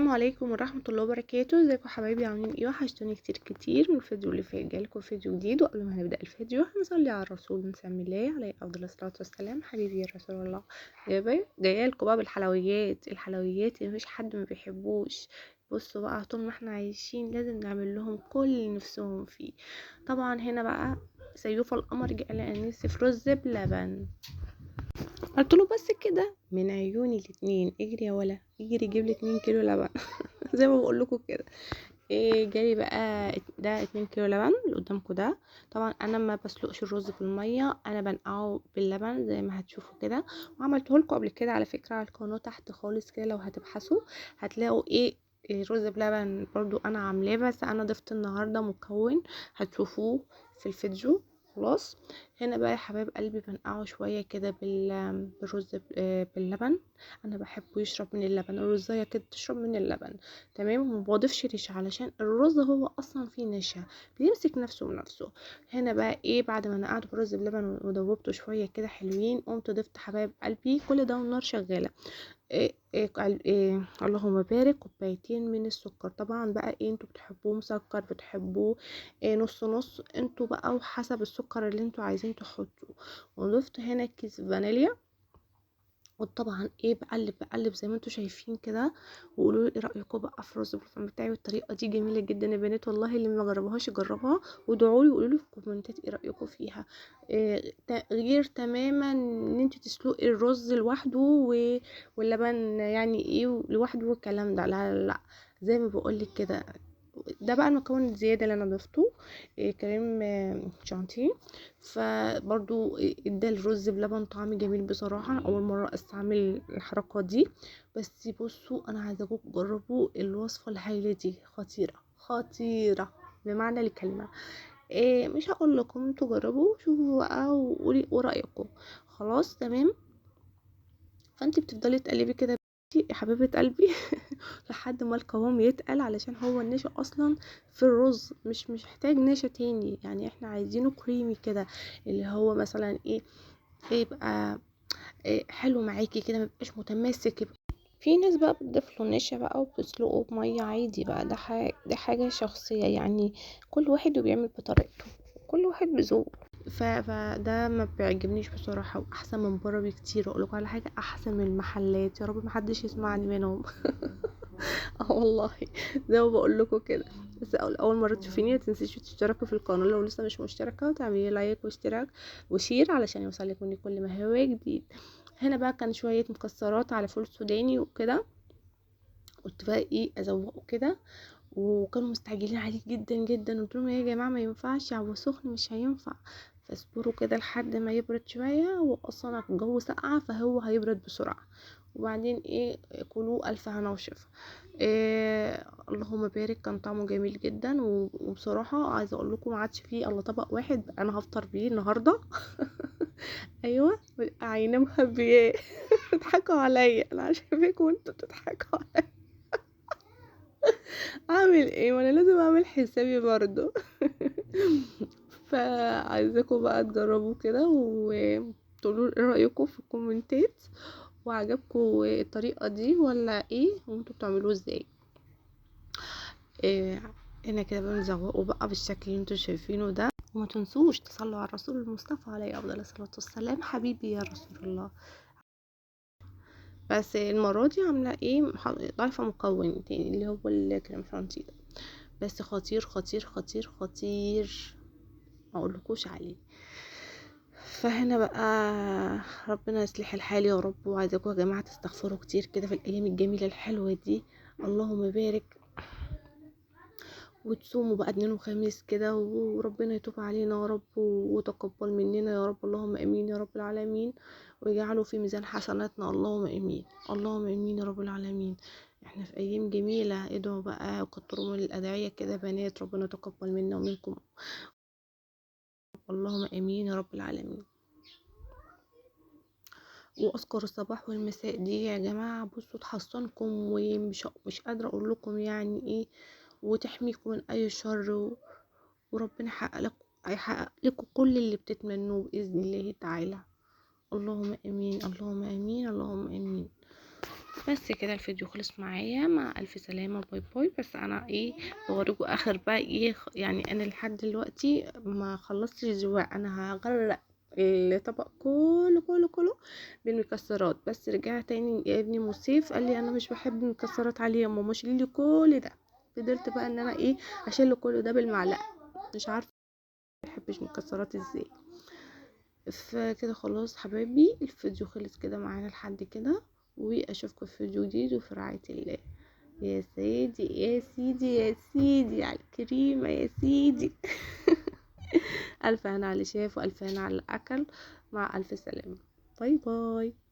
السلام عليكم ورحمة الله وبركاته. ازيكم حبايبي، عاملين ايه؟ وحشتوني كتير كتير من الفيديو اللي فات. جالكم فيديو جديد، وقبل ما هنبدأ الفيديو هنصلي على الرسول ونسمي الله عليه افضل الصلاة والسلام. حبيبي يا رسول الله، جاية لكم بقى بالحلويات، الحلويات اللي مفيش حد ما بيحبوش. بصوا بقى، طول ما احنا عايشين لازم نعمل لهم كل اللي نفسهم فيه. طبعا هنا بقى سيوف القمر جه قال نفسي في رز بلبن، قلت له بس كده من عيوني الاتنين، اجري يا ولا اجري جيب لي 2 كيلو لبن زي ما بقول لكم كده. ايه جالي بقى ده 2 كيلو لبن اللي قدامكم ده. طبعا انا ما بسلقش الرز بالمية، انا بنقعه باللبن زي ما هتشوفوا كده، وعملته لكم قبل كده على فكرة على القناة تحت خالص كده، لو هتبحثوا هتلاقوا ايه رز بلبن برضو انا عاملاه، بس انا ضفت النهارده مكون هتشوفوه في الفيديو. خلاص هنا بقى يا حبايب قلبي بنقعه شوية كده بالرز باللبن. انا بحبه يشرب من اللبن، الرزايه كده تشرب من اللبن، تمام. وما بضيفش ريش علشان الرز هو اصلا فيه نشا، بيمسك نفسه بنفسه. هنا بقى ايه، بعد ما نقعته بالرز بلبن ودوبته شوية كده حلوين، قمت ضفت حبايب قلبي كل ده والنار شغالة. إيه إيه إيه اللهم بارك، كوبايتين من السكر. طبعا بقى ايه، انتوا بتحبوه مسكر، بتحبوه إيه نص نص، انتوا بقى وحسب السكر اللي انتوا عايزين تحطوه. وضفت هنا كيس فانيليا، وطبعا ايه بقلب بقلب زي ما انتوا شايفين كده. وقولوا لي ايه رايكم بقى في الرز باللبن بتاعي، والطريقة دي جميلة جدا يا بنات والله، اللي ما جربوهاش يجربها، وادعوا لي وقولوا لي في الكومنتات ايه رايكم فيها. إيه غير تماما ان انت تسلقي الرز لوحده واللبن يعني ايه لوحده والكلام ده، لا لا لا، زي ما بقول لك كده. ده بقى المكون الزيادة اللي انا ضفته، إيه كريم شانتيه، فبرضو ادى الرز بلبن طعم جميل بصراحة. اول مرة استعمل الحركة دي، بس بصوا انا عايزاكم تجربوا الوصفة الهايله دي، خطيرة خطيرة بمعنى الكلمة. إيه مش هقول لكم، انتوا جربوا شوفوا بقى وقولي رايكم. خلاص تمام. فانت بتفضلي تقلبي كده يا حبيبه قلبي لحد ما القوام يتقل، علشان هو النشا اصلا في الرز مش محتاج نشا تاني، يعني احنا عايزينه كريمي كده، اللي هو مثلا ايه يبقى إيه حلو معاكي كده، ما يبقاش متماسك. في ناس بقى بتضيف له نشا بقى وبتسلقه بميه عادي بقى، ده حاجة شخصية يعني، كل واحد وبيعمل بطريقته، كل واحد بذوقه. فده ما بيعجبنيش بصراحة، واحسن من بره بكتير. اقول لكم على حاجة، احسن من المحلات، يا رب ما حدش يسمعني منهم اه والله زي ما بقول لكم كده. بس اول مرة تشوفيني ما تنسيش تشتركوا في القناة لو لسه مش مشتركة، وتعملي like واشتراك و share علشان يوصلك مني كل ما هو جديد. هنا بقى كان شوية مكسرات على فول سوداني وكده، قلت بقى ايه ازوقه كده، وكانوا مستعجلين عليه جدا جدا. قلت لهم يا جماعة ما ينفعش، هو سخن مش هينفع، فاصبروا كده لحد ما يبرد شوية، واصلا الجو ساقعه فهو هيبرد بسرعة. وبعدين ايه كلوه الف هنا وشفا. إيه اللهم بارك، كان طعمه جميل جدا. وبصراحة عايزه اقول لكم ما عادش فيه الا طبق واحد انا هفطر بيه النهارده ايوه عينه مخبياه بتضحكوا عليا، انا شايفاكم وانتوا بتضحكوا عليا اعمل ايه، وانا لازم اعمل حسابي برضو فعايزاكم بقى تجربوا كده وتقولوا ايه رايكم في الكومنتات، وعجبكم الطريقة دي ولا ايه، وانتوا بتعملوه ازاي. إيه هنا كده بنزوقه بقى بالشكل اللي انتوا شايفينه ده. وما تنسوش تصلوا على الرسول المصطفى عليه افضل الصلاة والسلام، حبيبي يا رسول الله. بس المرة دي عامله ايه، ضايفه مكون تاني اللي هو الكريم شانتيه ده، بس خطير خطير خطير خطير ما اقولكوش عليه. فهنا بقى ربنا يصلح الحال يا رب. وعايزاكم يا جماعة تستغفروا كتير كده في الايام الجميلة الحلوة دي، اللهم بارك، وتصوموا بقى اتنين وخميس كده، وربنا يتوب علينا يا رب وتقبل مننا يا رب، اللهم امين يا رب العالمين، ويجعله في ميزان حسناتنا، اللهم امين اللهم امين يا رب العالمين. احنا في ايام جميلة، ادعوا بقى وكتروا من الادعية كده بنات، ربنا يتقبل منا ومنكم، اللهم امين يا رب العالمين. واذكر الصباح والمساء دي يا جماعة بصوا تحصنكم، ومش مش قادرة اقول لكم يعني ايه، وتحميكم من اي شر، وربنا يحقق لكم كل اللي بتتمنوه باذن الله تعالى، اللهم امين اللهم امين اللهم امين. بس كده الفيديو خلص معايا، مع الف سلامه، bye bye. بس انا ايه بوريكم اخر بقى ايه، يعني انا لحد دلوقتي ما خلصتش زواق، انا هغرق الطبق كله كله كله بالمكسرات. بس رجع تاني يا ابني مصيف قال لي انا مش بحب المكسرات عليه يا ماما، شيلي لي كل ده. فضلت بقى ان انا ايه اشيل كل ده بالمعلقه، مش عارفه ما بحبش مكسرات ازاي. فكده خلاص حبايبي الفيديو خلص كده معانا لحد كده، واشوفكم في فيديو جديد وفي رعاية الله. يا سيدي يا سيدي يا سيدي على الكريمة يا سيدي. الف هنا على اللي شاف والف هنا على الاكل، مع الف سلامه، bye bye.